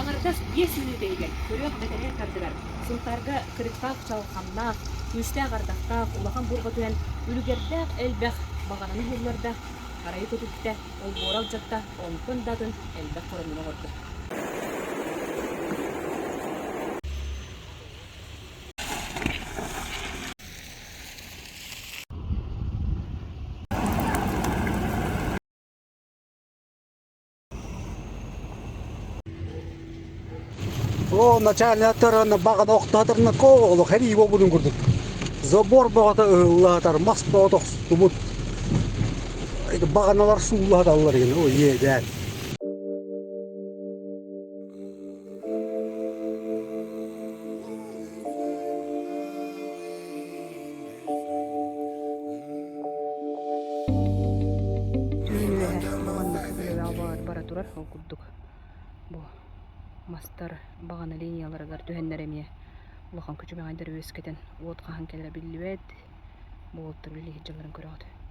Аҥардас биэс мүнүүтэ иһигэр көрүөх бэтэрээ ардыгар Сунтаарга кырыктаах чалханнаах, күүстээх ардахтаах улахан буурҕа түһэн үлүгэрдээх элбэх баҕананы уһулларда, арайы көтүттэ, олбуора алдьатта, онтон да атын элбэх хоромньуну оҥордо. О, начальниктар баҕана охтоотор олох эрии буолбутун курдук. Забор бөҕөтө ыһыллаатар, мас бөҕөтө охсубут. Баҕаналар сууллаһаталлар гына, ой иэдээн. Түүн үөһэ маннык үлэлээх бара турар ол курдук бу мастар баҕана линияларыгар түһэннэр эмиэ улахан күчүмэҕэйдэри үөскэтэн уот хаһан кэлэрэ биллибэт буолтар үлэлии сылдьалларын көрөҕүт.